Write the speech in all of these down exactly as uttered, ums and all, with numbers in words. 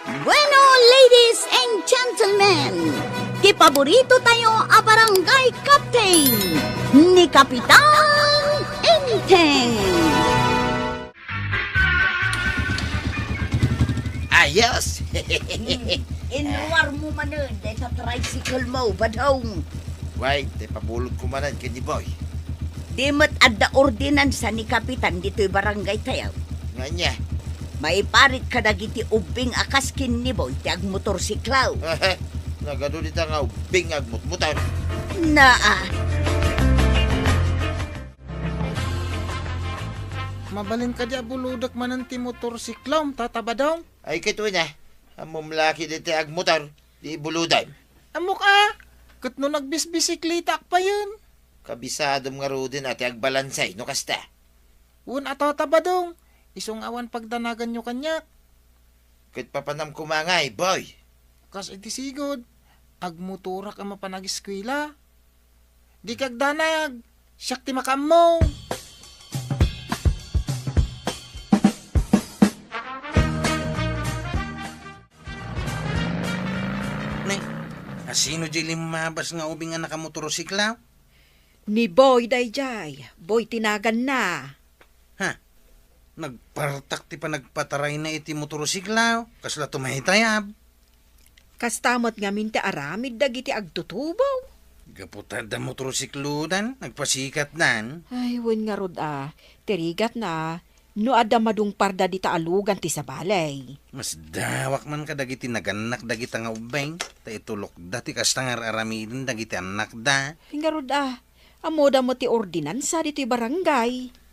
Bueno, ladies and gentlemen, ti paborito tayo a barangay captain, ni Kapitan Enteng. Ayos! Inruar mo manen, deta tricycle mo, Badong. Wait, ti pabulod ko manen ken ni Boy. Di met adda ordinansa ni Kapitan ditoy barangay tayo. Ngania? Maiparit kadagiti ubbing a kas ken ni Boy ti agmotorsiklaw. Nagadu dita nga ubbing nga agmutmotor. Naa. Mabalin kadi a bulodek manen ti motorsiklom, Tata Badong? Ay, ket wen a. Ammom la ket dita agmotor, di ibulodem. Ammok a, ket no nagbisbisiklitaak payen. Kabisadom ngaruden a ti agbalanse no kasta. Wen a, Tata Badong, isu nga awan pagdanaganyo kaniak. Ket papanam koma ngay, Boy? Kas iti sigud, agmotorak a mapan ageskuela. Dika agdanag, siak ti makaammo. Ne, asino diay limmabas nga ubing a nakamotorsikla? Ni Boy daydiay, Boy ti naganna. Ha? Nagpartak ti panagpatarayna iti motorsikla, kasla tumaytayab. Kasta met ngamin ti aramid dagiti agtutubo. Gapu ta adda motorsiklodan, nagpasikatdan. Ay, wen ngarud a, ti rigatna, no adda madungparda dita a lugan ti sabali. Masdawak man kadagiti nagannak dagita nga ubbing, ta itulokda ti kasta nga ar-aramiden dagiti annakda. Ay, ngarud a, ammoda met ti ordinansa ditoy barangay.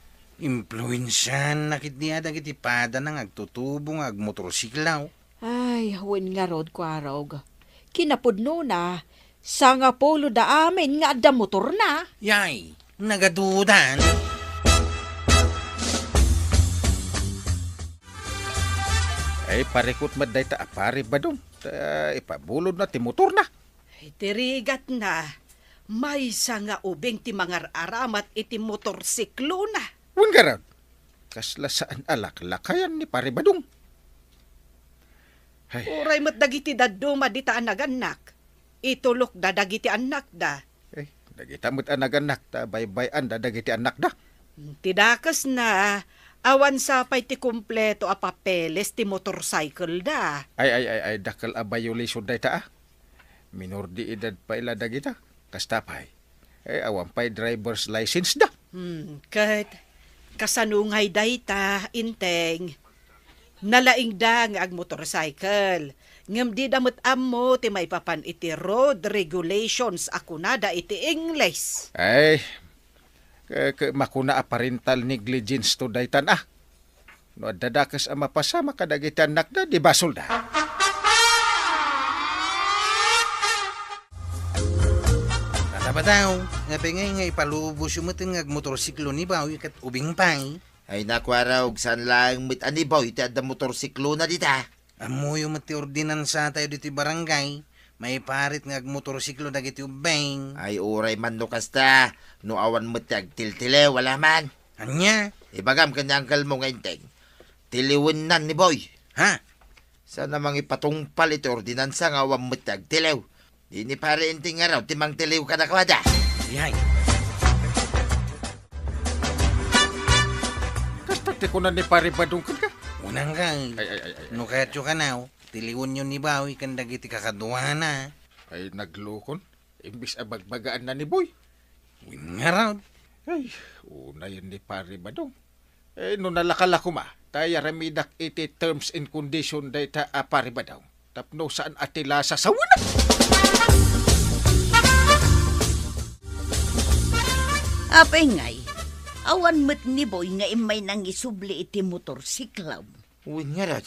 Impluensiaanna ketdi a dagiti padana nga agtutubo nga agmotorsiklaw. Ay, wen ngarud, Kuarog. Kinapudnona, sangapulo da amin nga adda motorna. Yay, nagadudan. Ay, parikut met dayta a Pari Badong. Ta ipabulodna ti motorna. Ay, ti rigatna, maysa nga ubing ti mangar-aramat iti motorsiklona. Wen ngarud, kasla saan a laklakayan ni Pari Badong. Ay. Uray met dagiti dadduma dita a nagannak, itulokda dagiti annakda. Eh, dagita met a nagannak ta baybay-anda dagiti annakda. Ti dakesna, awan sa pay ti kompleto a papeles ti motorcycle da. Ay, ay, ay, ay, dakkel a violation dayta a. Minor de edad pay la dagita. Kasta pay. Eh, awan pay driver's license da. Hmm, ket kasano ngay dayta, Inteng? Nalaingda nga agmotorcycle, ngem dida met ammo ti maipapan iti road regulations a kunada iti Ingles. Ay, ke-, ke-, makuna a parental negligence to daytan a. No adda dakes a mapasamak kadagiti annakda, di basolda. Tata Badong, nga pengay nga ipalubosyo met nga agmotorsiklo ni Bawi ket ubing pay. Ay, naku, Arog, saan laeng met a ni Bawi ti adda motorsiklona dita? Ammoyo met ti ordinansa tayo ditoy barangay, maiparit nga agmotorsiklo dagiti ubbing. Ay, uray man no kasta, no awan met ti agtiltiliw, wala man. Ania? Ibagam ken ni uncle mo nga Inteng, tiliwennan ni Boy. Ha? Saan a mangipatungpal iti ordinansa nga awan met ti agtiliw. Di ni Pare Inteng ngarud ti mangtiliw kadakuada. Yay. Kasta ti kuna ni Pare Badong kenka? Unang kay. Ay, ay, ay, ay, ay. No kayatyo kanaw, tiliwenyo ni Bawi ken dagiti kakaduana. Ay, naglukon. Imbis a bagbagaanna ni Boy. Wen ngarud. Ay, unayen ni Pare Badong. Eh, no nalaka la koma, ta iyaramidak iti terms and condition dayta a Pare Badong. Tapno saan a ti lasa sawen. Apay ngay, awan met ni Boy nga immay nangisubli iti motorsiklom. Wen ngarud.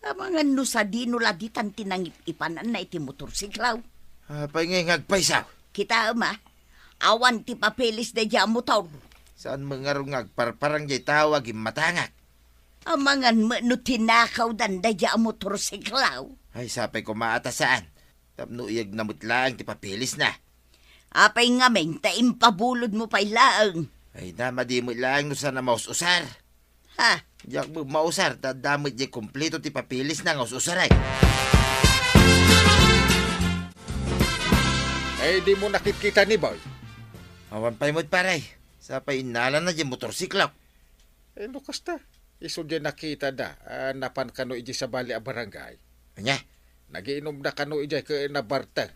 Amangan no sadino la ditan ti nangip-ipananna iti motorsiklaw. Apay ngay nga agpayso? Kitaem a, awan ti papeles daydiay a motor. Saan met ngarud nga agparparang diay tao a gimmatangak? Amangan met no tinakawdan daydiay a motorsiklaw. Ay, sapay koma a ta saan. Tapno iyegna met laeng ti papelesna. Apay ngamin ta impabulodmo pay laeng? Ay, na, madi met laeng no saan a maus-usar. Ah, diak met mausar ta adda met diay kumpleto ti papeles na nga us-usaray. Ay, dimo nakitkita ni Boy? Awan pay met, pare. Sa pay innalana diay motorsiklo. Eh, no kasta, isu diay nakitada a napan kano idiay sabali a barangay. Ania? Nagiinumda kano idiay ket nabarteng.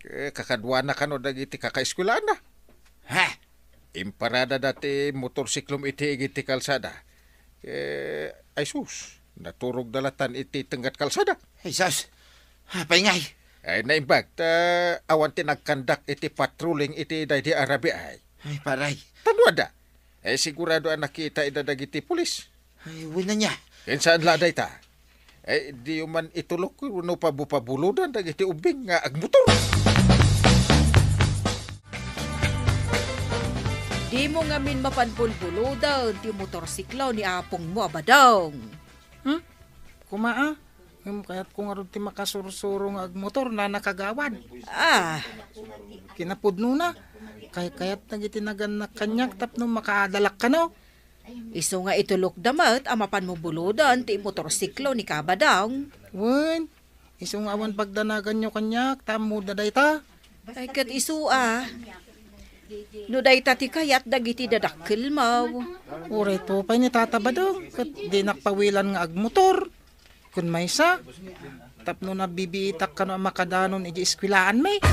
Eh, kakaduana kano dagiti kakaeskuelaanna. Ha? Imparadada ti motorsiklom iti igid ti kalsada. Eh, ay sus, naturogda latan iti tengnga ti kalsada. Ay sus, apay ngay? Ay, naimbag ta awan ti nagkandak iti patrolling iti daydi a rabii. Ay, paray. Tadwada. Eh, sigurado a nakita ida dagiti pulis. Ay, wen ania? Ken saan la dayta? Eh, diyo man itulok no pabupabulodan dagiti ubbing nga agmotor. Dimo ngamin mapan bulbulodan ti motorsiklo ni apongmo a Badong. Hmm? Kuma a? Ngem kayatko ngarud ti makasursuro nga agmotor, nana Kagawad. Ah. Kinapudnona, kay-, kayat dagiti nagannak kaniak tapno makaadalak kano. Isu nga itulokda met a mapanmo bulodan ti motorsiklo ni Kabadong. Wen, isu nga awan pagdanaganyo kaniak, ta ammoda dayta. Ay, ket isu a. No dayta ti kayat dagiti dadakkelmo. Uray to pay ni Tata Badong, ket dinak pawilan nga agmotor. Kun maysa, tapno nabibiitak kano a makadanon iti eskuelaanmi.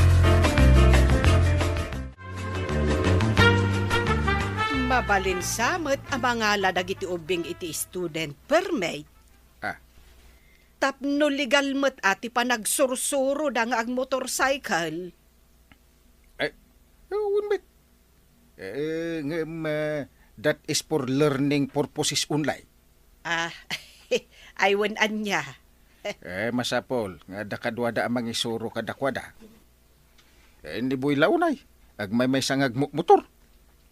Mabalin sa met a mangala dagiti ubbing iti student permit. Ah. Tapno legal met a ti panagsursuroda nga agmotorcycle. Ay, wen met. Eh, ngem, ah, that is for learning purposes only. Ah, ay wen ania. Eh, masapul nga adda kaduada a mangisuro kadakuada. Eh, ni Boy la unay, agmaymaysa nga agmomotor.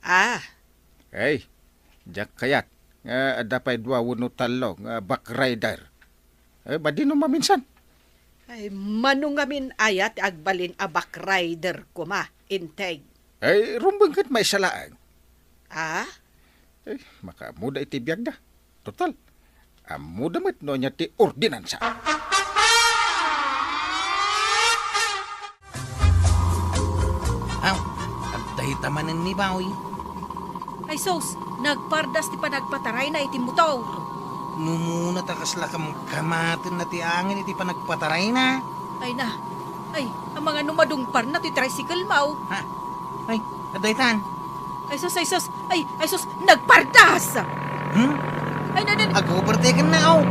Ah. Ay, diak kayat nga adda pay dua wenno tallo nga backrider. Eh, badino maminsan? Ay, mano ngamin aya ti agbalin a backrider koma, Enteng? Ay, rumbeng ket maysa laeng. Ah? Eh, makaammoda iti biagda. Total, ammoda met no ania ti ordinansa. Aw, adda dayta manen ni Bawi. Ay sus, nagpardas ti panagpatarayna iti motor. Numuna ta kasla kamkamatenna ti angin iti panagpatarayna. Ay na, ay, amangan no madungparna ti tricycle mo. Ha? Ay, adda daytan. Ay sus, ay sus, ay, ay sus, nagpardas! Hmm? Ay, na, na, na. Ag-overtake na, oh.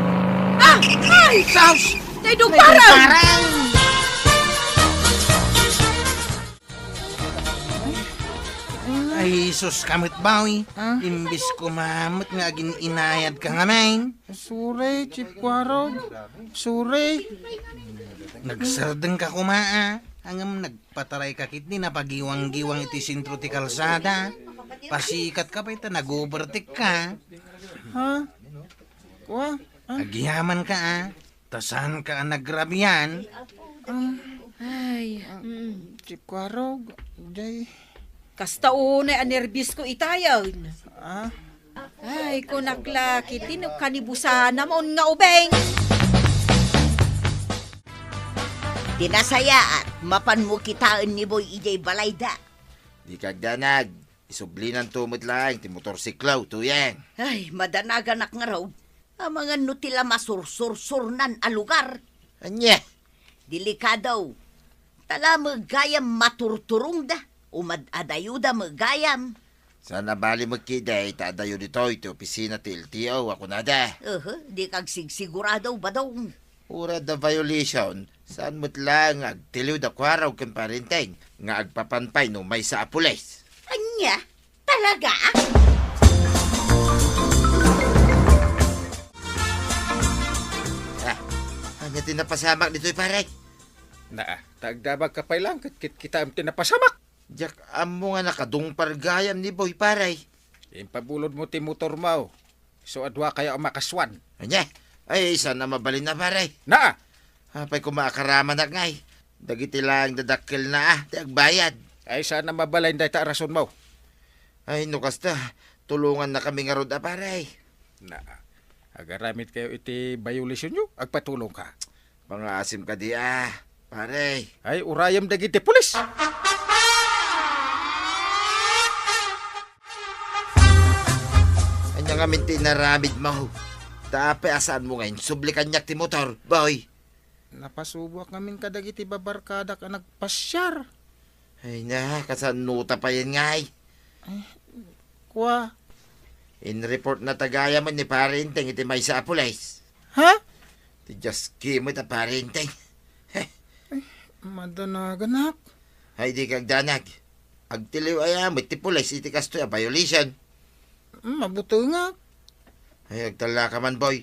Ah! Ay! Sus! Naidungparan! Naidungparan! Ay, sus ka met, Bawi. Ah? Imbis koma met nga agin-inayad ka ngamin. Sorry, Chief Kwarog. Sorry. Nagsardeng ka koma, ah. Ngem nagpataray ka ketdi, napagiwang-giwang iti sentro ti kalsada. Pasikat ka pay ta nag-overtake ka. Ha? Kua? Ah? Agyaman ka, ah. Ta saan ka a nagrabian? Ah, ay, ah, mm. Chief Kwarog, jay. Kasta unay a nerbios ko itayen. Ah? Ay, kunak la, kiti no kanibusanam on nga ubing. Ti nasayaat, mapanmo kitaen ni Boy idiay balayda. Di kagdanag. Isublinanto met laeng ti motorsiklo, Tuyeng. Ay, madanaganak ngarud. Amangan no ti la masursursurnan a lugar. Ania? Delikado. Ta la met gayam maturturongda, o mad-adayoda met gayam. Saan a bali met ketdi ta adayo ditoy ti opisina ti L T O a kunada. Uhu, dika agsigsigurado, Badong. Uray adda violation, saan met laeng nga agtiliw da Kwarog ken Parenteng nga agpapan pay no maysa a pulis. Ania? Talaga? Ah, ania ti napasamak ditoy, pare? Naa, ta agdabag ka pay laeng ket kitkitaem ti napasamak. Diak ammo nga nakadungpar gayam ni Boy, pare. Impabulodmo ti motormo. Isu a duakayo a makasuan. Ania? Ay, saan a mabalin a, pare. Naa! Apay koma a karamanak ngay? Dagiti laeng dadakkelna a ti agbayad. Ay, saan a mabalin dayta a rasonmo. Ay, no kasta, tulongannakami ngarud a, pare. Na, agaramid kayo iti violation yo, agpatulong ka. Pangaasim kadi a, pare. Ay, urayem dagiti pulis. Ania ngamin ti inaramid mo? Ta apay a saan mo nga insubli kaniak ti motor, boy? Napasuboak ngamin kadagiti babarkadak a nagpasiar. Ay na, kasano ta payen ngay? Kua. In-report na tagayaman ni Pare Enteng iti maysa a pulis. Ha? Ti Dios ki met a Pare Enteng. Madanaganak. Ay, di kagdanag. Agtiliw aya met ti pulis iti kastoy a violation. Mabutengak. Ay, agtalla ka man, boy.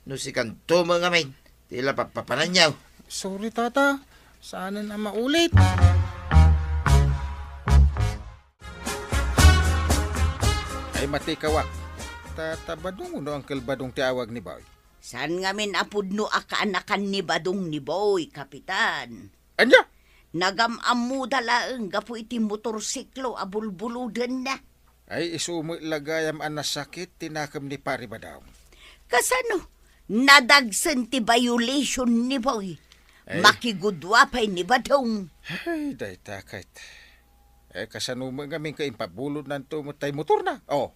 No sikanto mo ngamin, ti la papapananyaw. Sorry, tata. Saanen a maulit. Ay, matikawak. Tata Badong no Uncle Badong ti awag ni boy? Saan ngamin a pudno a kaanakan ni Badong ni boy, Kapitan. Ania? Nagam-ammoda laeng gapu iti motorsiklo a bulbulodenna. Ay, isu met la gayam a nasakit ti nakem ni Pare Badong. Kasano? Nadagsen ti violation ni boy. Ay. Makigudua pay ni Badong. Ay, dayta ket. Eh, kasano met ngamin ket impabulodnanto met tay motorna? Oh.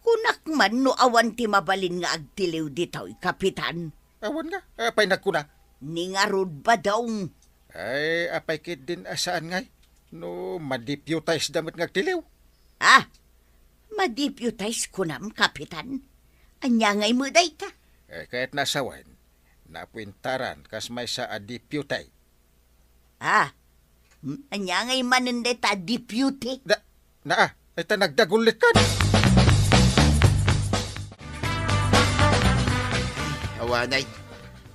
Kunak man no awan ti mabalin nga agtiliw ditoy, Kapitan. Awan nga? Eh, apay nagkuna? Ni ngarud, Badong. Ay, apay ketdin a saan ngay? No ma-deputize da met nga agtiliw. Ah, ma-deputize kunam, Kapitan? Ania ngay met dayta? Eh, kayatna a sawen, napuentaran kas maysa a deputy. Ah, hmm, ania ngay manen dayta a deputy? Da, naa, ay ta nagdagullit kan. Awanay,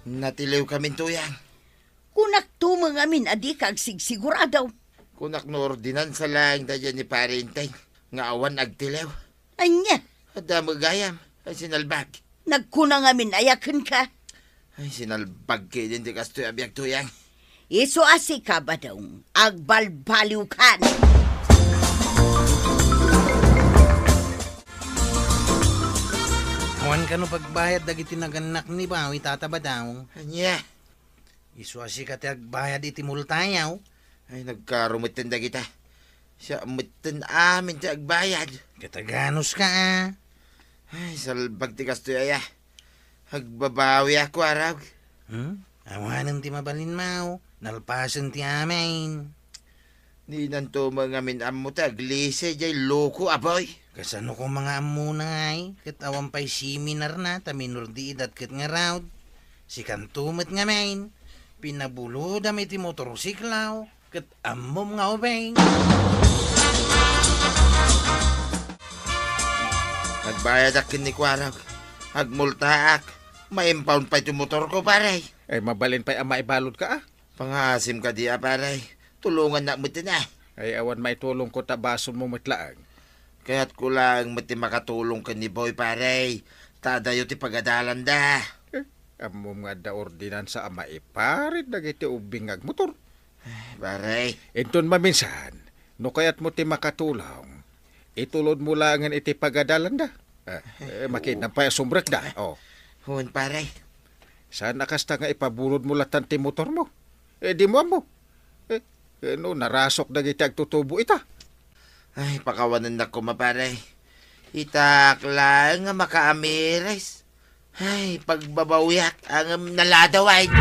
natiliw kamin tuyang. Kunakto met ngamin a dika agsigsigurado. Kunak no ordinansa laeng daydiay ni Pare Enteng nga awan agtiliw. Ania? Adda met gayam. Ay, sinalbag. Nagkuna ngamin aya kenka? Ay, sinalbag ketdin ti kastoy a biag tuyang. Isu a sika, Badong, agbalbaliwkan. Awan kano pagbayad dagiti nagannak ni Bawi, Tata Badong. Ania? Isu a sika ti agbayad iti multayo. Ay, nagkaro metten dagita. Siak metten amin ti agbayad. Kataganos ka, a. Ay, salbag ti kastoy aya. Agbabawiak, Kuarog. Hmm? Awanen ti mabalin, Mao. Nalpasen ti amin. Dinanto met ngamin ammo ti aglisi jay loko a boy. Kasano koma nga ammona ngay? Ket awan pay seminarna ta minor de edad ket ngarud. Sikanto met ngamin, pinabulodam iti motorsiklaw ket ammom nga ubing. Nagbayadak ken ni Kuarog. Agmultaak. Maimpound pay ti motorko, pare. Eh, mabalin pay a maibalud ka, a? Pangaasim kadi a, pare. Tulongannak met ina. Ay, awan maitulongko ta basonmo met laeng. Kayatko laeng met ti makatulong ken ni Boy, pare. Ta adayo ti pagadalanda. Eh, ammom nga adda ordinansa a maiparit dagiti ubbing nga agmotor. Pare. Inton maminsan, no kayatmo ti makatulong, itulodmo laengen iti pagadalanda. Eh, eh, makiinnam pay a sumrekda. Oh. Wen, pare. Saan a kasta nga ipabulodmo latan ti motormo? Eh, dimo ammo. Eh, eh, no, narasok dagiti agtutubo ita. Ay, pakawanennak koma, pare. Itaak laeng nga makaamiris. Ay, pagbabawiak, ngem naladaw ay.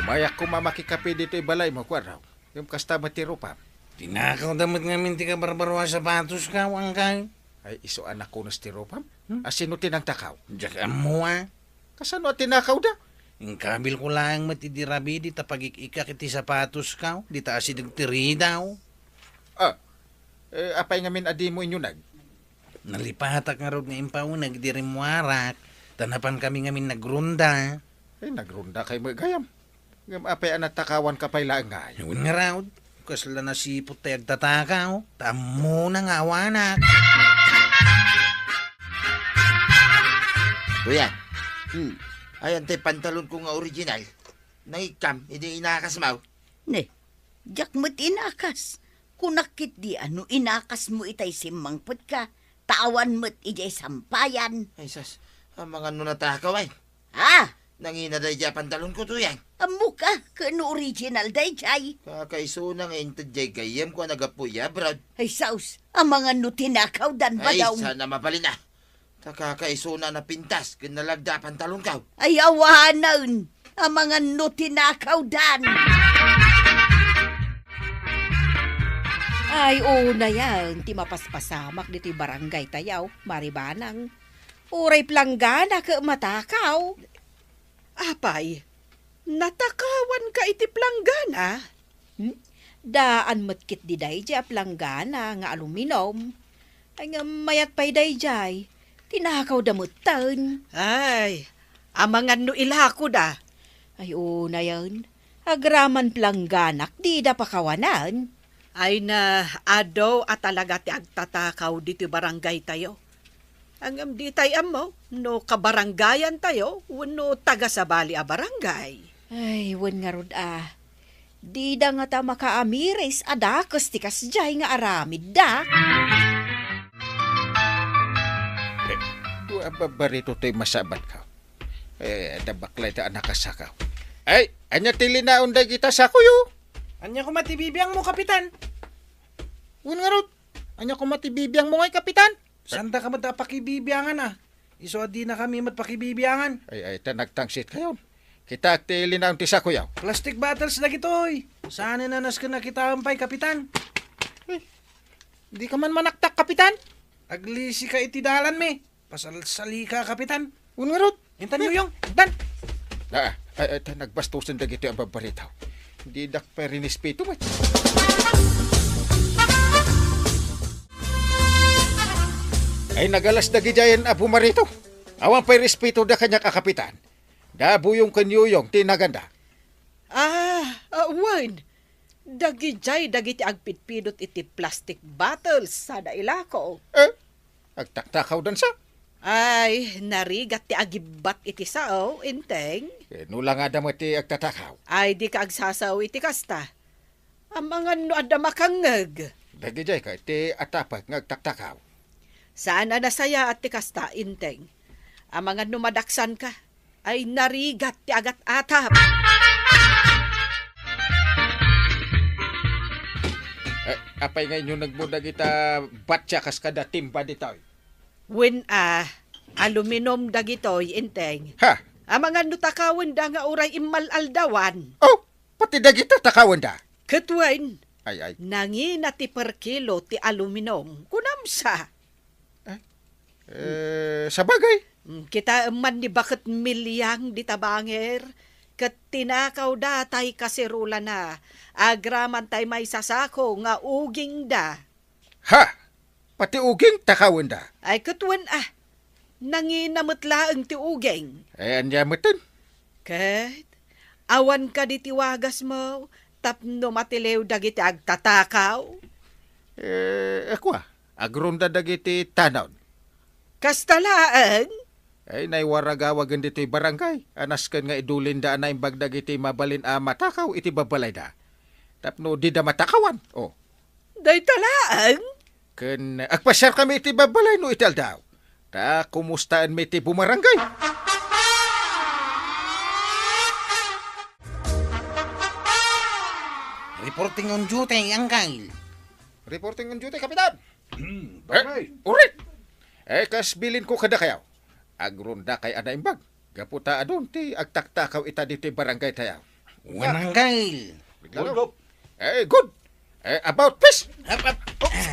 Umayak koma makikape ditoy balaymo, Kuarog. Ngem kasta met ti rupam. Tinakawda met ngamin ti kabarbaro a sapatosko, angkay. Ay, isu a nakunes ti rupam? Hmm? A sino ti nagtakaw? Diak ammo, a. Kasano a tinakawda? Inkabilko laeng met idi rabidi ta pagik-ikkak iti sapatosko, dita asideg ti ridaw. Ah, eh, apay ngamin a dimo inyuneg? Nalipatak ngarud nga impauneg idi rimmuarak, ta napankami ngamin nagronda. Eh, nagrondakay met gayam. Ngem apay a natakawanka pay laeng ngay? Wen ngarud, kasla nasiput tay agtatakaw, ta ammona nga awanak. Kuya, hmm, ayan tay pantalonko nga original. Nangikkam idi inakasmaw? Ne, diak met inakas. Kunak ketdi a no inakasmo itay simmangpetka, ta awan met idiay sampayan. Ay, sas, amangan no natakaw, ay. Ah! Nangina daydiay a pantalonko, Tuyang. Ammok a, ken no original daydiay. Kakaisuna nga inted diay gayyemko a naggapu idiay abroad. Ay, sus, amangan no tinakawdan, Ay, badong. Sana mabalin a. Ta kakaisuna a napintas ken nalagda a pantalonko. Ay, awanen, amangan no tinakawdan. Ay, unayen ti mapaspasamak ditoy barangay tayo, Mari Banang. Uray planggana ket matakaw. Apay, natakawanka iti planggana? Hmm? Daan met ketdi daydiay a planggana nga aluminum. Ay, ngem mayat pay daydiay, tinakawda metten. Ay, amangan no ilakoda. Ay, unayen, agraman plangganak, dida pakawanan. Ay na, adu a talaga ti agtatakaw ditoy barangay tayo. Ngem ditay ammo no kabarangayan tayo wenno taga-sabali a barangay. Ay, wen ngarud a. Dida ngata makaamiris a dakes ti kasdiay nga aramidda. Eh, dua a barito toy masabatko. Eh, adda baklay ta a nakasakaw. Ay, ania ti linaon dagita sakoyo? Ania koma ti bibiangmo, Kapitan? Wen ngarud, ania koma ti bibiangmo ngay, Kapitan? Saanka met a pakibibiangan a. Isu a dinakami met pakibibiangan. Ay, ay, ta nagtangsit kayon. Kitaek ti linaon ti sakoyo. Plastic bottles dagitoy. Saan a nasken a kitaem pay, Kapitan? Eh, dika man manaktak, Kapitan? Aglisika iti dalanmi. Pasalsalika, Kapitan. Wen ngarud. Intan, Yuyong. Intan. Ah, ay, ay, ta nagbastosen dagitoy a babbaritaw. Didak pay rinispeto met. Ay, nagalas dagidiayen a bumarito. Awan pay respetoda kaniak a Kapitan. Da Buyong ken Yuyong ti naganda. Ah, ah, wen. Dagidiay dagiti agpidpidot iti plastic bottles, sada ilako. Eh, agtaktakawdan sa? Ay, narigat ti agibbat iti sao, Enteng. Eh, no langada met ti agtatakaw? Ay, dika agsasao iti kasta. Amangan no adda makangngeg. Dagidiay ka iti atapek nga agtaktakaw. Saan a nasayaat ti kasta, Enteng. Amangan no madaksanka, ay narigat ti agat-atap. Eh, apay nga inyunegmo dagita batya kas kada timba ditoy? Wen a, aluminum dagitoy, Enteng. Ha? Amangan no takawenda nga uray immal-aldawan. Oh, pati dagita takawenda? Ket wen, Ay, ay. Nangina ti per kilo ti aluminum. Kunam sa? Eh, eh, sabagay. Mm, kitaem man ni baket Milyang dita bangir, ket tinakawda tay kaserolana. Agraman tay maysa sako nga ugingda. Ha? Pati uging takawenda? Ay, ket wen a. Nangina met laeng ti uging. Eh, ania meten? Ket, awan kadi ti wagasmo tapno matiliw dagiti agtatakaw? Eh, kua, agronda dagiti tanod. Kasta laeng? Ay, naiwaragawagen ditoy barangay. A nasken nga idulinda a naimbag dagiti mabalin a matakaw iti babbalayda. Tapno dida matakawan. Oh. Dayta laeng? Ken agpasiarkami iti babbalay no iti aldaw. Ta kumustaenmi iti bumarangay. Reporting on duty, Uncle. Reporting on duty, Kapitan. Hmm, Eh, bakit? Urit! Eh, kas bilinko kadakayo, agrondakay a naimbag. Gapu ta adun ti agtaktakaw ita ditoy barangay tayo. Wen, Uncle. Hold up. Eh, good. Eh, about face. Up, up. Oops.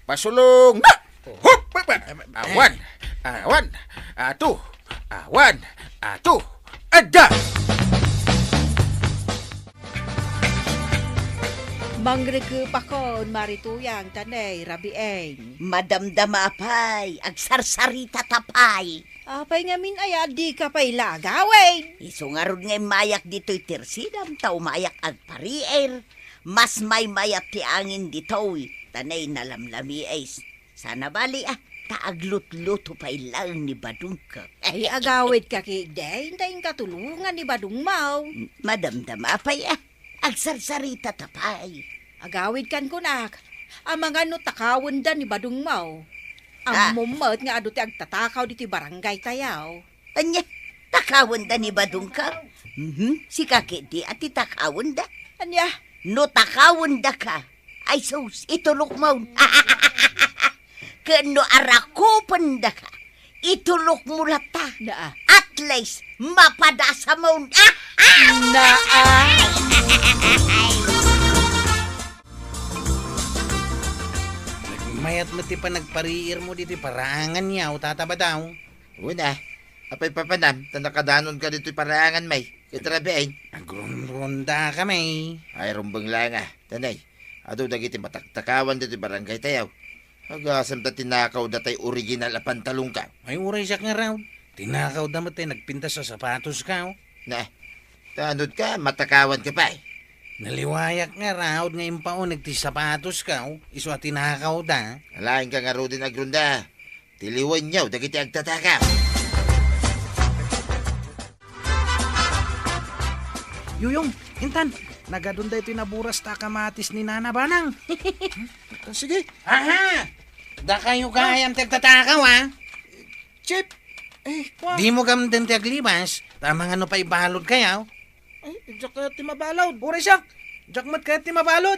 Pasulong na. Hup, pa, pa. Awan. Awan. Ato. Awan. Ato. Adda. Mangrekepakon, Mari Tuyang, ta ne, rabiin. Madamdama pay, agsarsarita ta pay. Apay ngamin aya, dika pay la agawid? Isu ngarud nga immayak ditoy tersidam ta umayak agpariir. Mas maymayat ti angin ditoy, ta ne, nalamlamiis. Sana bali, ah, ta aglutluto pay laeng ni Badongko. Ay, agawidka ketdi, ta inka tulongan ni Badongmo. Madamdama pay, ah. Agsarsarita ta pay. Agawidkan kunak, amangan no takawenda ni badongmo. Ah. Ammom met nga adu ti agtatakaw ditoy barangay tayo. Ania, takawenda ni badongko? Mhm, sika ketdi a ti takawenda. Ania? No takawendaka, ay sus, itulokmon. Ken no arakupendaka, itulokmo latta. Naa. At least, mapadasamon. Naa. Nagmayat met ti panagpariirmo ditoy paraangan, Tata Badaw. Wen a, apay papanam, ta nakadanonka ditoy paraangan, may. Ket rabiin. Agronrondakami. Ay, rumbeng laeng a. Tanay, adu dagiti mataktakawan ditoy barangay tayo. Agasem ta tinakawda tay original a pantalonka. Ay, uray siak ngarud. Tinakawda met tay nagpintas a sapatoska. Na, tanudka, matakawanka pay. Naliwayak ngarud nga impauneg ti sapatoska, isu a tinakawda. Alaenka ngaruden agronda. Ti liwenyo dagiti agtatakaw. Yuyong, intan, nagadun daytoy naburas ta kamatis ni Nana Banang. Sige. Aha! Dakayo gayam ti agtatakaw, a? Chief, eh, kwa. Dimo gamden ti aglibas, ta amangan no paibalodkayo. Ay, diak kayat ti mabalod. Uray siak, diak met kayat ti mabalod.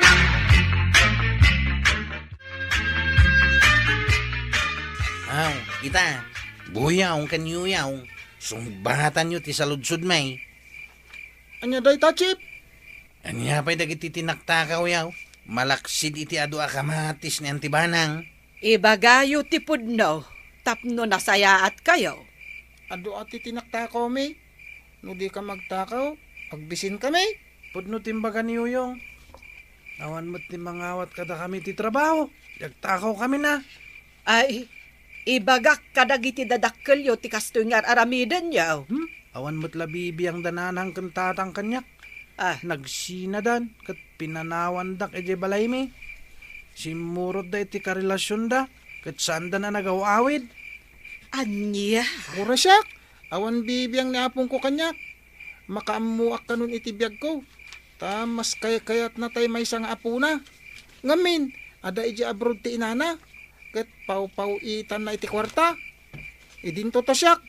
Aw, ita, Buyong ken Yuyong, sungbatanyo ti saludsodmi. Ania dayta, Chief? Ania pay dagiti tinaktakawyo? Malaksid iti adu a kamatis ni Auntie Banang. Ibagayo ti pudno tapno nasayaatkayo. Adu a ti tinaktakawmi. No dika magtakaw, agbisinkami. Pudno ti imbaga ni Yuyong. Awan met ti mangawat kadakami ti trabaho. Agtakawkamin a. Ay, ibagak kadagiti dadakkelyo ti kastoy nga ar-aramidenyo. Hmm? Awan met la bibiang da nanang ken tatang kaniak. Ah. Nagsinadan ket pinanawandak idiay balaymi. Simmurotda iti karelasionda ket saandan a nagaw-awid. Ania? Uray siak, awan bibiang ni apongko kaniak. Makaammoak kanon iti biagko, ta mas kaykayatna tay maysa nga apona. Ngamin, adda idiay abroad ti inana, ket pawpaw-itanna iti kuarta. Idinto ta siak,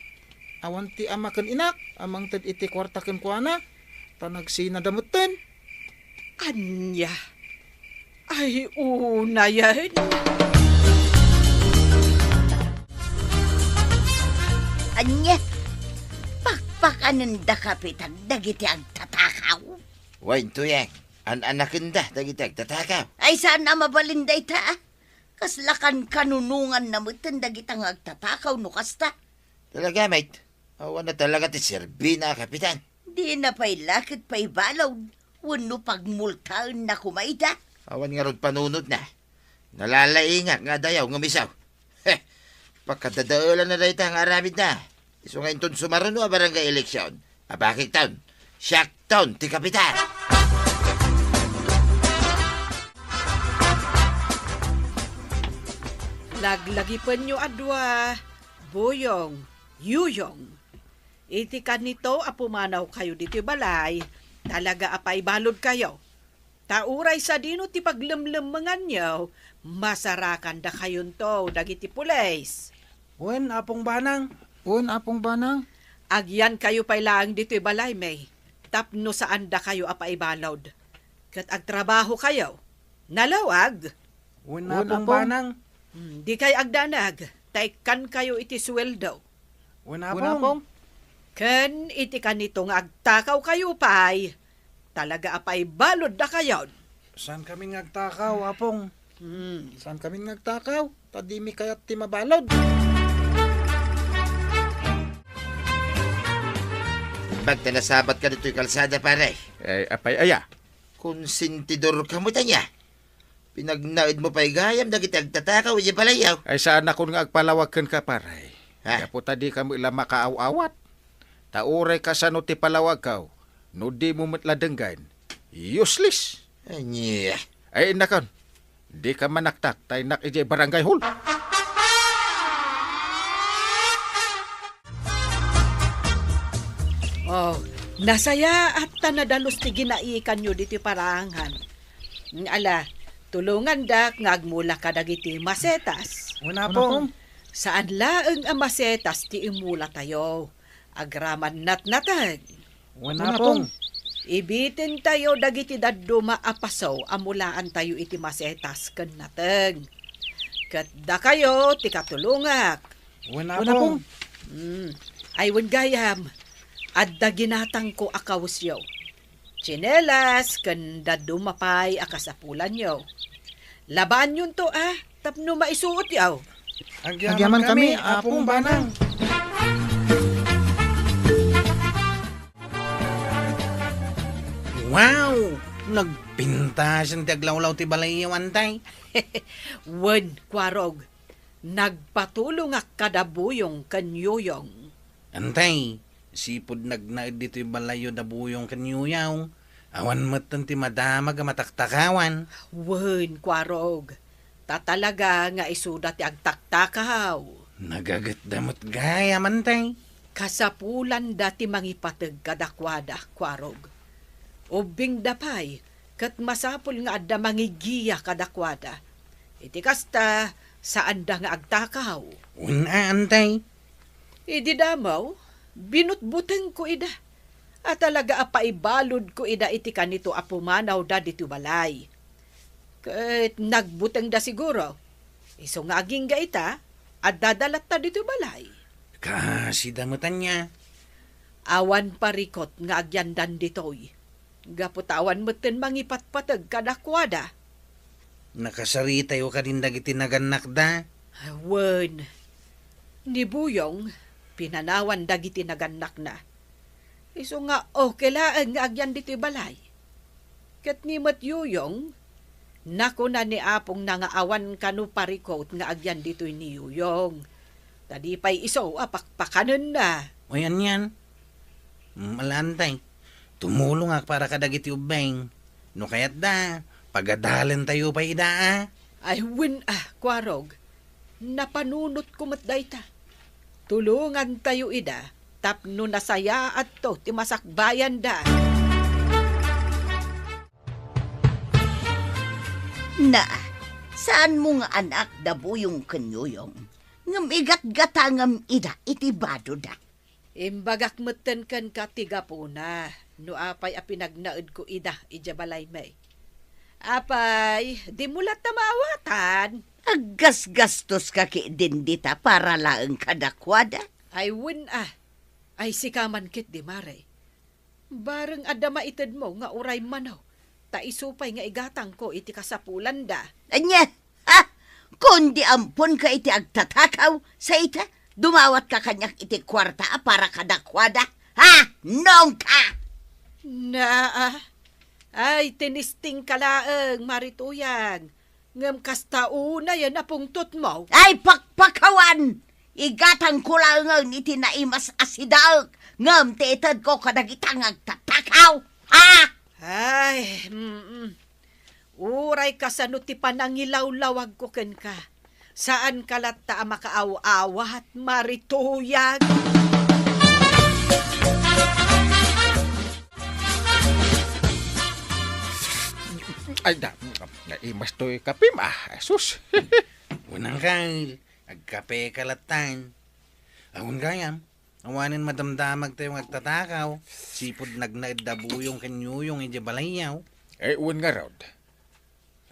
awan ti ama ken inak a mangted iti kuarta kenkuana, ta nagsinada metten. Ania? Ay, unayen. Ania? Pakpakanenda, Kapitan, dagiti agtatakaw? Wen, Tuyeng, an-anakenda dagiti agtatakaw. Ay, saan a mabalin dayta, a? Kasla kankanunonganna metten dagita nga agtatakaw no kasta. Talaga, mate? Awan a talaga ti serbina, Kapitan. Dina pay la ket paibalud wenno pagmultaenna koma ida. Awan ngarud panunotna. Nalalaingak nga adayo ngem isu. Heh, pakadadaelanna dayta nga aramidna. Isu nga inton sumaruno a barangay eleksyon, abakekton, siakton ti kapitan. Laglagipenyo a dua, Buyong, Yuyong. Iti kanito a pumanawkayo ditoy balay, talaga a paibaludkayo. Ta uray sadino ti paglemlemmenganyo, masarakandakayonto dagiti pulis. Wen, Apong Banang. Wen, Apong Banang. Agyankayo pay laeng ditoy balaymi, tapno saandakayo a paibalud. Ket agtrabahokayo. Nalawag? Wen, Wen, Apong Apong. Banang. Hmm, dikay agdanag, ta ikkankayo iti sueldo. Wen, Wen, Apong. Apong. Ken iti kanito nga agtakawkayo pay, talaga a paibaluddakayon. Saan kami nga agtakaw, Apong? Hmm. Saan kami nga agtakaw? Ta dimi kayat ti mabalud. Imbag ta nasabatka ditoy kalsada, pare. Ay, apay aya? Konsentidorka met aya. Pinagnaedmo pay gayam dagiti agtatakaw idiay balayyo. Ay, saanakon nga agpalawag kenka, pare. Ha? Gapu ta dika met la makaaw-awat. Ta uray kasano ti palawagko, no dimo met la denggen, useless. Ania? Ay, innakon, dika manaktak ta innak idiay barangay hall. Oh, nasayaat ta nadalus ti ginaikanyo ditoy paraangan. Ala, tulongandak nga agmula kadagiti masetas. Wen, Apong. Saan laeng a masetas ti imulatayo. Agraman natnateng. Wen, Apong. Ibitentayo dagiti dadduma a paso a mulaantayo iti masetas ken nateng. Ket dakayo ti katulongak. Wen, Apong. Hmm. Ay, wen gayam, adda ginatangko a kawesyo. Tsinelas ken dadduma pay a kasapulanyo. Labaanyonto a tapno maisuotyo. Agyaman kami, Apong Banang. Wow! Nagpintasen ti aglawlaw ti balayyo, Antay. Wen, Kuarog, nagpatulongak kada Buyong ken Yuyong. Antay, sipud nagnaed ditoy balayyo da Buyong ken Yuyong, awan metten ti madamag a mataktakawan. Wen, Kuarog, ta talaga nga isuda ti agtaktakaw. Nagagitda met gayam, Antay. Kasapulanda ti mangipateg kadakuada, Kuarog. Ubbingda pay, ket masapul nga adda mangigiya kadakuada. Iti kasta, saanda nga agtakaw. Wen a, Antay. Idi damo, binutbutengko ida. A talaga a paibaludko ida iti kanito a pumanawda ditoy balay. Ket nagbutengda siguro. Isu nga agingga ita, adda da latta ditoy balay. Kaasida met ania? Awan parikut nga agyandan ditoy. Gapu ta awan metten mangipatpateg kadakuada. Nakasaritayo kadin dagiti nagannakda? Wen. Ni Buyong, pinanawan dagiti nagannakna. Isu nga okay laeng nga agyan ditoy balay. Ket ni met Yuyong, nakuna ni apongna nga awan kano parikut nga agyan ditoy ni Yuyong. Ta di pay isu a pakpakanenna. Ay, anian? Mm, ala, Antay. Tumulongak para kadagiti ubbing. No kayatda, pagadalentayo pay ida, a. Ay, wen a, Kuarog. Napanunotko met dayta. Tulongantayo ida tapno nasayaatto ti masakbayanda. Na, saanmo nga anak da Buyong ken Yuyong, ngem igatgatangem ida iti badoda. Imbagak metten kenka ti gapuna no apay a pinagnaedko ida idiay balaymi. Apay, dimo latta maawatan? Aggasgastoska ketdin dita para laeng kadakuada? Ay, wen a. Ay, sika man ketdi, Mare. Bareng adda maitedmo nga uray mano, ta isu pay nga igatangko iti kasapulanda. Ania? Ha? Kundi amponka iti agtatakaw, sa ita, dumawatka kaniak iti kuarta a para kadakuada? Ha? Nongka? Naa. Ay, tinistingka laeng, Mare Tuyang. Ngem kasta unay a napungtotmo. Ay, pakpakawan! Igatangko laengen iti naimas a sidaek, ngem ti itedko kadagita nga agtatakaw. Ha? Ay, mm. Uray kasano ti panangilawlawagko kenka, saanka latta a makaaw-awat, Mare Tuyang. Ay, da, naimas toy kapim, a, Jesus. Wen, Angkel, agkapeka lattan. Awan gayam, awanen madamdamagtayo nga agtatakaw, sipud nagnaed da Buyong ken Yuyong idiay balayyo. Eh, wen ngarud.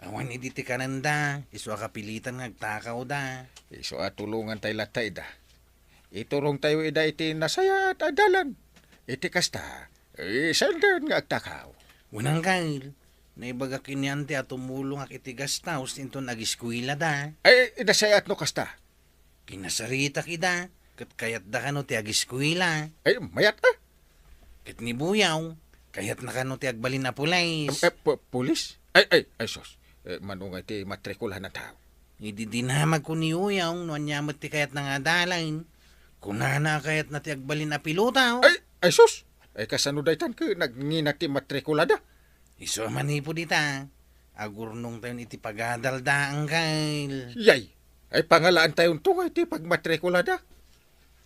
Awan idi ti kanenda, isu a kapilitan nga agtakawda. Isu a tulongantay latta ida. Iturongtayo ida iti nasayaat a dalan. Iti kasta, eh, saandan nga agtakaw. Wen, Angkel, naibagak ken ni Ante a tumulongak iti gastaus inton agiskuelada. Ay, nasayaat no kasta. Kinasaritak ida, ket kayatda kano ti agiskuela. Ay, mayat a. Ket ni Buyong, kayatna kano ti agbalin a pulis. Eh, eh, pu-, pulis? Ay, ay, ay, sus. Eh, mano nga iti matrikulanataw? Idi dinamagko ni Buyong no ania met ti kayatna nga adalan, kunana a kayatna ti agbalin a piloto. Ay, ay, sus. Ay, kasano daytan ket nagngina ti matrikulada? Isu a manipud ita, agurnongtayon iti pagadalda, Angkel. Yay! Ay, pangalaantayonto nga iti pagmatrikulada.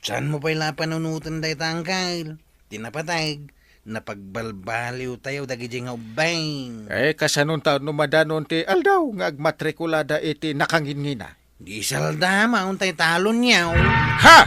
Saanmo pay la a panunoten dayta, Angkel. Ti napateg, Napagbalbaliwtayo dagidi nga ubbing. Eh, kasanonta no madanon ti aldaw nga agmatrikulada iti nakangingina? Di saldama, untay talonyaw. Ha!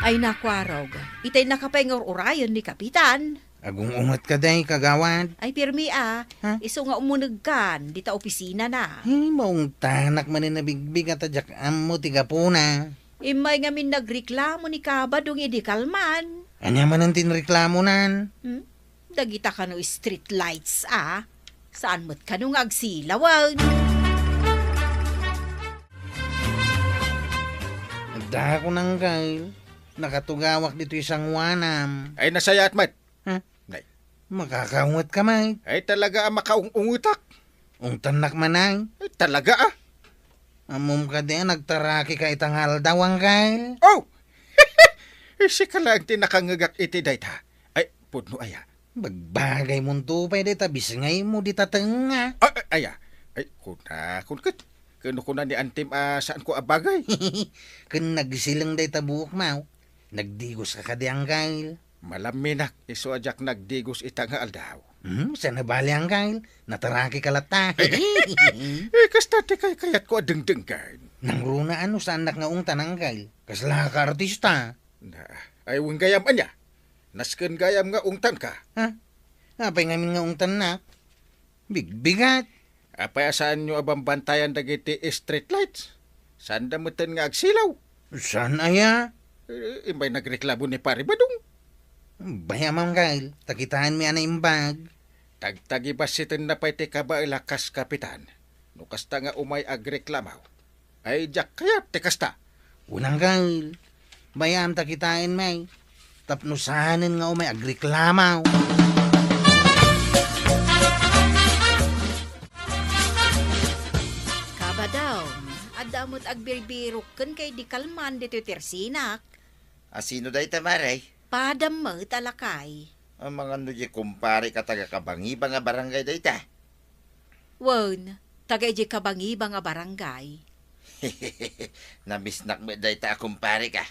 Ay, nakuarog. Itay nakapay nga ur-urayen ni Kapitan. Agung-unget ka, day, kagawad? Ay, pirmi, a. Ha? Isu nga umunegkan dita opisina na. Ay, maungtanak manen a bigbig a ta diak ammo ti gapuna. Immay ngamin nagreklamo ni Kabadong idi kalman. Ania manen ti inreklamonan? Hmm? Dagita kano street lights, a? Saan met kano nga agsilawen? Adda ko nanggail. Nakatugawak ditoy sangoanam. Ay, nasayaat met. Hmm? Nay. Makakaunget ka, Mike. Ay, talaga a makaung-ungetak. Ungtannak man, ay. Ay, talaga, a. Ammom kadi a nagtaraki ka ita nga aldaw, Angkel? Oh! Sika laeng ti nakangngegak iti dayta. Ay, pudno aya. Bagbagay monto pay dayta, bisngay mo dita tengnga. Ay, ay, aya. Ay, kuna, kun ket. Kano kuna ni Antim a saan ko a bagay? Ken nagsileng dayta buok, maw. Nagdigos ka kadi, Angkel? Malaminak, isu a diak nagdigos ita nga aldaw. Hmm, saan a bali, Angkel? Nataraki ka latta. Eh, kasta ti kaykayatko a dengdenggen. Nangruna a no saannak nga ungtan, Angkel? Kasla ka artista? Na, ay, wen gayam ania? Nasken gayam nga ungtanka. Ha? Apay ngamin nga ungtannak? Bigbigat. Apay a saanyo a bambantayan dagiti street lights? Saanda meten nga agsilaw? Saan aya? Eh, imbay nagreklamo ni Pari Badong. Bay-am, Angkel, ta kitaenmi a naimbag. Tagtagibassitenna pay ti kabaela kas kapitan. No kasta nga umay agreklamo, ay, diak kayat ti kasta. Wen, Angkel. Bay-am ta kitaenmi. Tapno saanen nga umay agreklamo. Kabadong, adda met agbirbirukken kay di kalman ditoy tersinak. A, sino dayta, Mare? Padam met a lakay. Amangan no diay kumparek a taga-Kabangiba nga barangay dayta? Wen, taga idiay Kabangiba nga barangay. Namisnak met dayta a kumparek, a.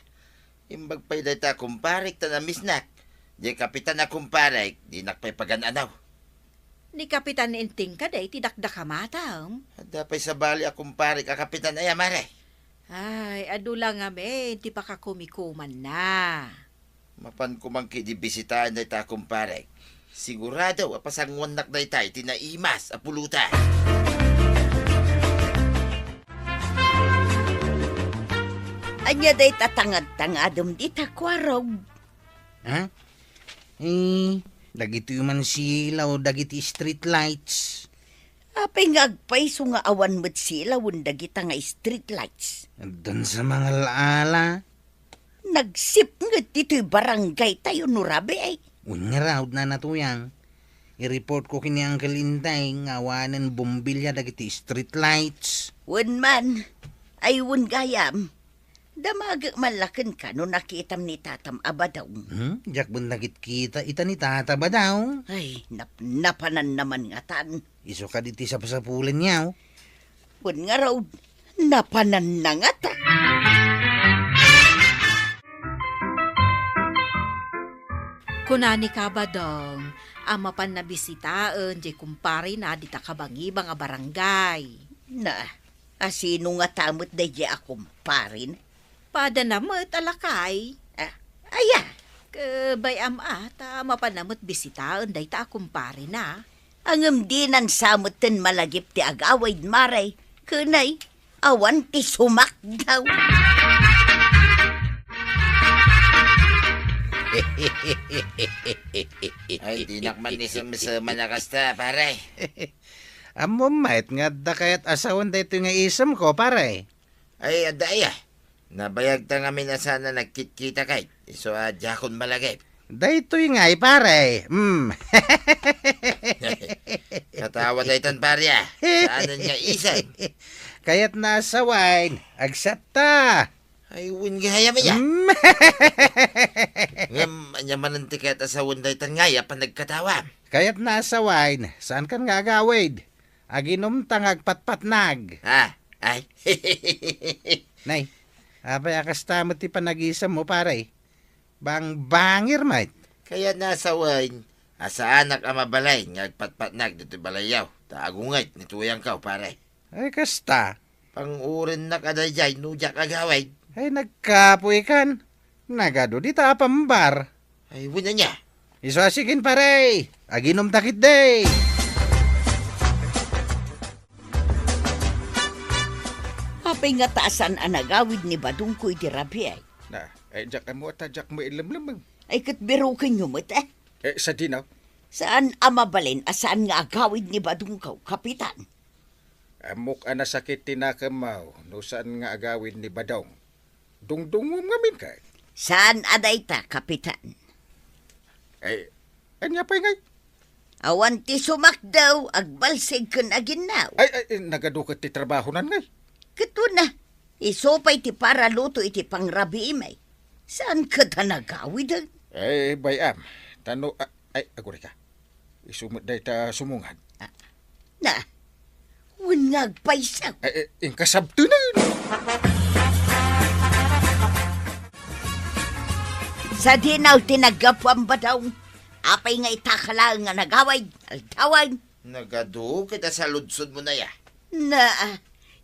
Imbag pay dayta a kumparek ta namisnak. Diay kapitan a kumparek, dinak pay pagan-anaw. Ni Kapitan Enteng kadi ti dakdakamatam. Adda pay sabali a kumparek a kapitan aya, Mare? Ay, adu la ngamin ti pakakumikumanna. Mapan ko man ketdi bisitaen dayta a kumparek. Sigurado a pasanguannak dayta iti naimas a pulutan. Ania dayta tangad-tangadem dita, Kuarog? Ha? Eh, dagitoy man silaw dagiti street lights. Apay nga agpayso nga awan met silawen dagita nga street lights? Addan sa mangal-ala. Nagsipnget ditoy barangaytayo, no rabii. Wen ngarud, Nana Tuyang. I-report ko ken ni Uncle Inday nga awanen bombilya dagiti street lights. Wen man. Ay, wen gayam. Damagek man la kenka no nakitam ni Tatam a Badong. Hmm? Diak ben nakitkita ita ni Tata Badong. Ay, nap-, napananna man ngatan. Isu kadi ti sapsapulenyo. Wen ngarud, napananna ngata. Kuna ni Kabadong a mapanna bisitaen diay kumparena dita Kabangiba nga barangay. Na, a sino ngata met daydiay a kumparena? Padana met a lakay. Ah, aya? Ket bay-am a ta mapanna met bisitaen dayta a kumparena. Ngem dinan sa metten malagip ti agawid, Mare. Ken ay, awan ti sumakdaw. Ay, dinak man isemseman a kasta, pare. Ammom met nga adda kayat a sawen daytoy nga isemko, pare? Ay, adda aya. Nabayagta ngamin a saan a nagkitkitakay. Isu a diakon malagip. Daytoy ngay, pare. Mm. Katawa daytan, pare, a. Saanen nga isem? Kayatna a sawen. Agsatta. Ay, wen gayam aya. Mm. Ngem, ania manen ti kayat a sawen daytan ngay a panagkatawam? Kayatna a sawen. Saankan nga agawid? Aginumta nga agpatpatnag. Ah, ay. Nay, Apay a kasta met ti panagisemmo, pare? Bangbangir met. Kayatna a sawen a saanak a mabalin nga agpatpatnag ditoy balayyo, ta agunget ni tuyangko, pare. Ay, kasta. Pangurennak a daydiay no diak agawid. Ay, nagkapoykan. Nagadu dita a pambar. Ay, wen ania? Isu a sikin, pare. Aginumta ketdi. Apay ngata a saan a nagawid ni badongko iti rabii? Na, ay, diak ammo ta diak mailemlemeng. Ay, ket birokenyo met, eh. Eh, sadino? Saan a mabalin a saan nga agawid ni badongko, Kapitan? Ammok a nasakit ti nakemmo no saan nga agawid ni badong. Dungdungngom ngamin kay. Saan a dayta, Kapitan? Ay, ania pay ngay? Awan ti sumakdaw, agbalsig ken aginnaw. Ay, ay, nagadu ket ti trabahonan ngay. Ket wen a, isu pay ti paraluto iti pangrabiimi. Saan ket a nagawiden? Ay, bay-am. Ta no, a-, ay, agurayka. Isu met dayta sumungad. Ah, na, wen nga agpayso. Eh, eh, inkasabtenen. Sadino ti naggapuam, badong? Apay nga itaka laeng nga nagawid, aldawen? Nagadu ket a saludsodmo aya. Na,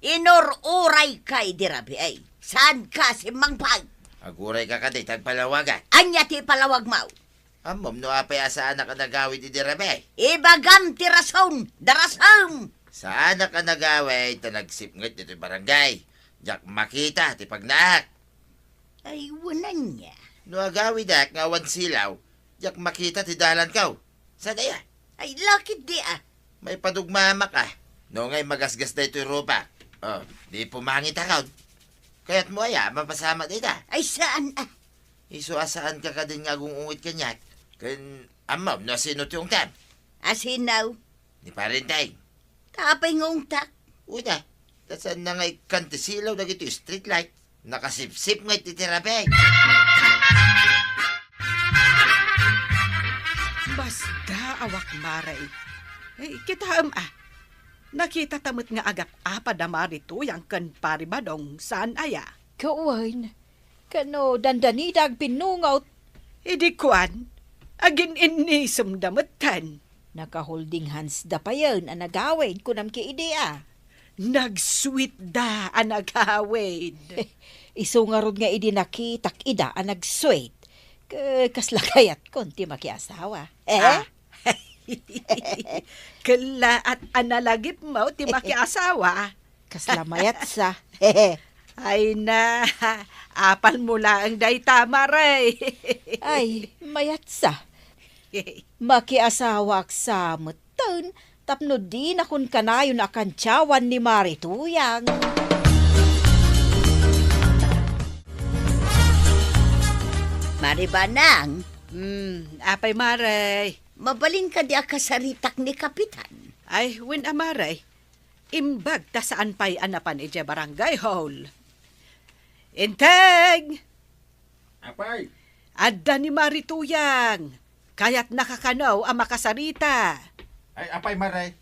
inur-urayka idi rabii. Saanka simmangpet? Agurayka kadi ti agpalawagan. Ania ti ipalawagmo? Ammom no apay a saanak a nagawid idi rabii? Ibagam ti rason, darasem! Saanak a nagawid ta nagsipnget ditoy barangay. Diak makita ti pagnaak. Ay, wen ania? No agawidek nga awan silaw, diak makita ti dalanko. Saan aya? Ay, lakid di, ah. Maipadugmamak, ah. No ngay magasgas daytoy rupak. Oh, di pumangitakon. Kayatmo aya a mapasamak dayta? Ay, saan, ah. Isu a saanka kadin nga agung-ungit kaniak. Ken ammom no asino ti ungtem? Asino? Ni Parenteng. Ta apay nga ungtak? Wen a, ta saanna nga ikkan ti silaw dagiti street light. Nakasipsipnget iti rabii. Masdaawak, Mare. Eh, kitaem a. Nakitata met nga agap-apa da Mari Tuyang ken Pari Badong, saan aya? Ket wen, kano dandanida agpinnungot? Idi kuan, agin-innisemda metten. Naka-holding hands da payen a nagawid, kunam ket idi a. Nag-sweet da a nagawid. Isu ngarud nga idi nakitak ida a nag-sweet, ke-, kasla kayatkon ti makiasawa. Eh? Ah. Kellaat a nalagipmo ti makiasawa. Kasla mayatsa. Ay na, apalmo laeng dayta, Mare. Ay, mayatsa. Makiasawaak sa metten tapno dinakon kanayon a kantiawan ni Mari Tuyang. Mari Banang. Hmm, apay, Mare? Mabalin kadi a kasaritak ni Kapitan? Ay, wen a, Mare. Imbag ta saan pay a napan idiay barangay hall. Enteng! Apay? Adda ni Mari Tuyang. Kayatnaka kano a makasarita. Ay, apay, Mare?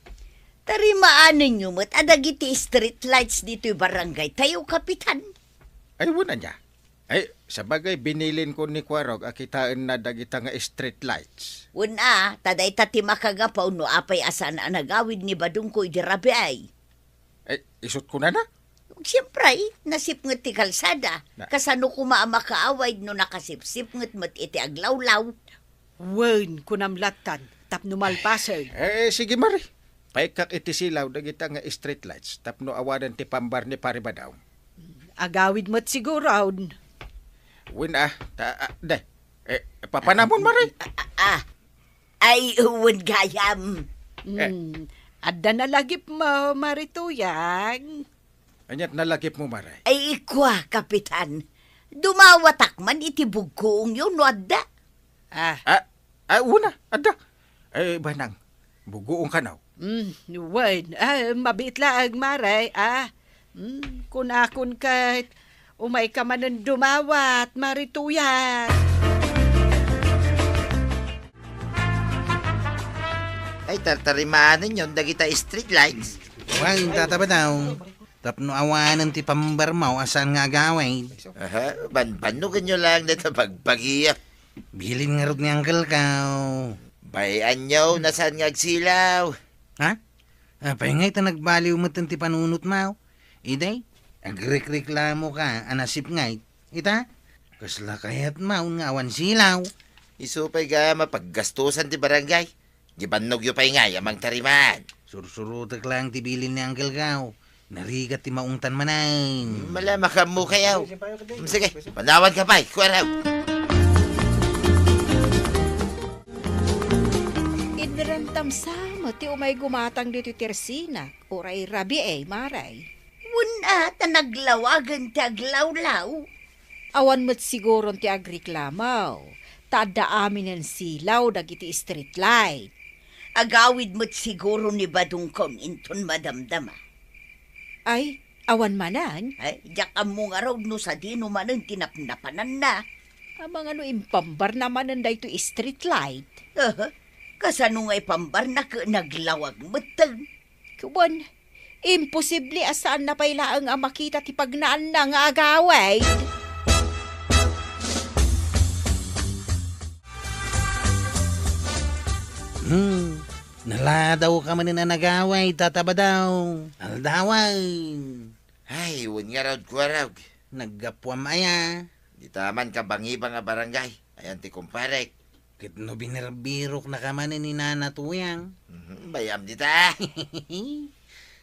Tarimaanenyo met a dagiti street lights ditoy barangay tayo, Kapitan. Ay, wen ania? Ay, sabagay, binilinko ni Kuarog a kitaenna dagita nga street lights. Wen a, ta dayta ti makagapu no apay a saan a nagawid ni badongko idi rabii. Ay, isu't kunana? Siempre, nasipnget ti kalsada. Na- Kasano koma a makaawid no nakasipsipnget met iti aglawlaw? Wen, kunam lattan, tapno malpasen. Eh, sige, Mare. Paikkak iti silaw dagita nga street lights tapno awanen ti pambar ni Pari Badong. Agawid met siguron. Wen a, ta, a, de. Eh, papanamon, Mare? A, a, a. Ay, wen gayam. Eh. Hmm, adda nalagipmo, Mari Tuyang. Ania't nalagipmo, Mare? Ay, ikua, Kapitan. Dumawatak man iti bugkuongyo no adda. Ah. Ah, ah, wen a, adda. Eh, Banang, bugkuong kano? Mm, wen, ah, mabiit laeng, Mare, ah. Mm, kunakon ket, umayka manen dumawat, Mari Tuyang. Ay, tartarimaanenyon dagita street lights. Wen, Tata Badong. Tapno awanen ti pambarmaw a saan nga agawid. Aha, ban-, bannogenyo lang dayta bagbagiyo. Bilin ngarud ni Uncle Kao. Bay-anyo, no saan nga agsilaw. Ha? Apay ngay ta nagbaliw metten ti panunotmaw? Idi, agrekreklamoka a nasipnget. Ita, kasla kayatmaw nga awan silaw. Isu pay gayam a paggastusan ti barangay. Di bannogyo pay ngay a mangtariman. Sursurotek lang ti bilin ni Uncle Kao. Narigat ti maungtan manen. Mala, makaammokayo. Mm, sige, panawanka pay, kuarog. Inrantam sa met ti umay gumatang ditoy tersinak, uray rabii, Maray. Wen a, ta naglawagen ti aglawlaw. Awan met siguron ti agreklamo, ta adda aminen silaw dagiti street light. Agawid met siguro ni badongko inton madamdama. Ay, awan manen? Ay, diak ammo ngarud no sadino manen ti napnapananna. Amangan no impambarna manen daytoy street light. Aha, kasano nga ipambarna ket naglawag metten? Kuban, imposible a saanna pay laeng a makita ti pagnaanna nga agawid. Hmm, naladawka manen a nagawid, Tata Badaw. Aldawen. Ay, wen ngarud, kuarog. Naggapuam aya? Dita man kabangibang a barangay. Ayan ti kumparek. Ket no binerbiroknaka manen ni Nana Tuyang. Mhm, bay-am dita.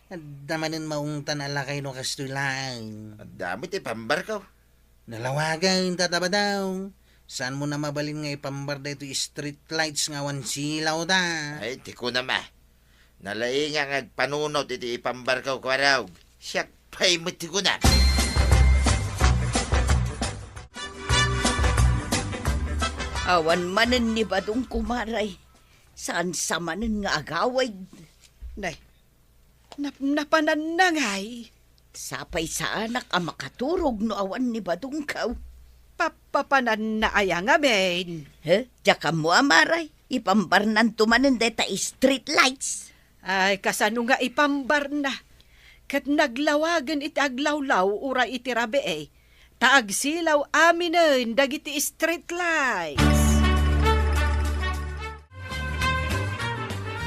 Adda manen maungtan a lakay no kastoy laeng. Adda met ti pambarko. Nalawagen, Tata Badaw. Saanmo a mabalin nga ipambar daytoy street lights nga awan silaw da? Ay, ti kunam a. Nalaingak nga agpanunot iti ipambarko, kuarog. Siak pay met ti kunam. Awan manen ni badongko, Maray. Saan sa manen nga agawid. Nay, napnapananna ngay. Sapay saanak a makaturog no awan ni badongko. Pappapananna aya ngamin? He? Diak ammo a, Maray. Ipambarnanto manen dayta street lights. Ay, kasano nga ipambarna? Ket naglawagen iti aglawlaw uray iti rabii, ta agsilaw aminen dagiti street lights.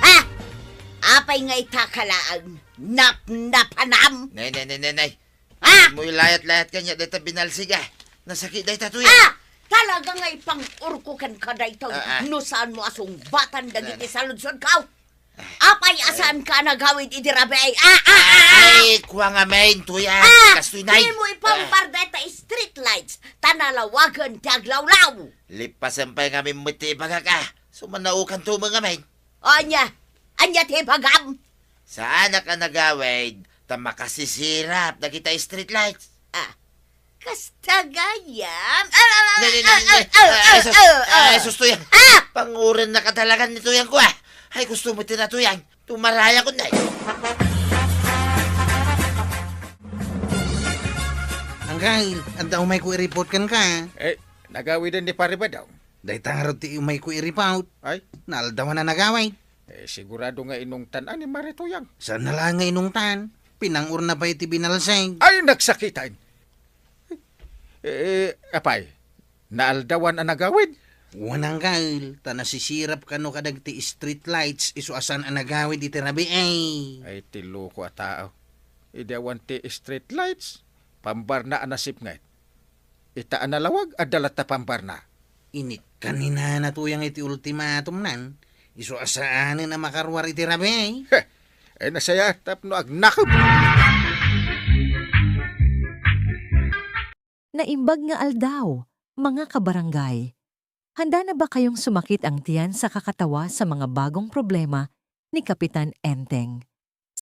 Ah! Apay nga ita ka laeng? Napnapanam? Nay, nay, nay, nay, nay. Ah! Mo ilayat-layat kaniak dayta binalsig a. Nasakit dayta Tuyang. Ah! Talaga nga ipang-urko kenka daytoy. Ah, ah. No saanmo a sungbatan dagiti saludsodko. Apay a saanka a nagawid iti rabii? Ah, ah, ah, ah! Ay, kua ngamin, Tuyang. Ah! Kastoy, nay. Dimo ipambar dayta street lights, ta nalawagen ti aglawlaw. Lippasen pay ngamin met ti ibagak a. Sumanaokanto met ngamin. Ania? Ania ti ibagam? Saanak a nagawid, ta makasisirap dagita street lights. Ah, kasta gayam? Ah, ah, ah, Nay, nay, nay, ah, nay. Ah, ah, ay, sus, ah, ah, ay, sus, Tuyang. Ah! Pangurennaka talaga ni Tuyang ko, ah. Ay, gusto mo tinatuyang. Tumaraya ko, nay. Angkal, adda umayko i-report kenka. Eh, nagawiden ni Pare Badong. Dayta ngarud ti umayko i-report. Ay? Naaldawan a nagawid. Eh, sigurado nga inungtan a ni Mare Tuyang. Saanna laeng nga inungtan. Pinang-urna pay iti binalsig. Ay, nagsakitan! Eh, apay, naaldawan a nagawid? Wen, angkal, ta nasisirap kano kadagiti street lights isu a saan a nagawid iti rabii. Ay, ti loko a tao. Idi awan ti street lights, pambarna a nasipnget. Ita a nalawag, adda latta pambarna. Inikkan ni Nana Tuyang iti ultimatumnan, isu a saanen a makaruar iti rabii. Heh! Ay, nasaya tapno agnakem. Naimbag nga aldaw, mga kabarangay. Handa na ba kayong sumakit ang tiyan sa kakatawa sa mga bagong problema ni Kapitan Enteng?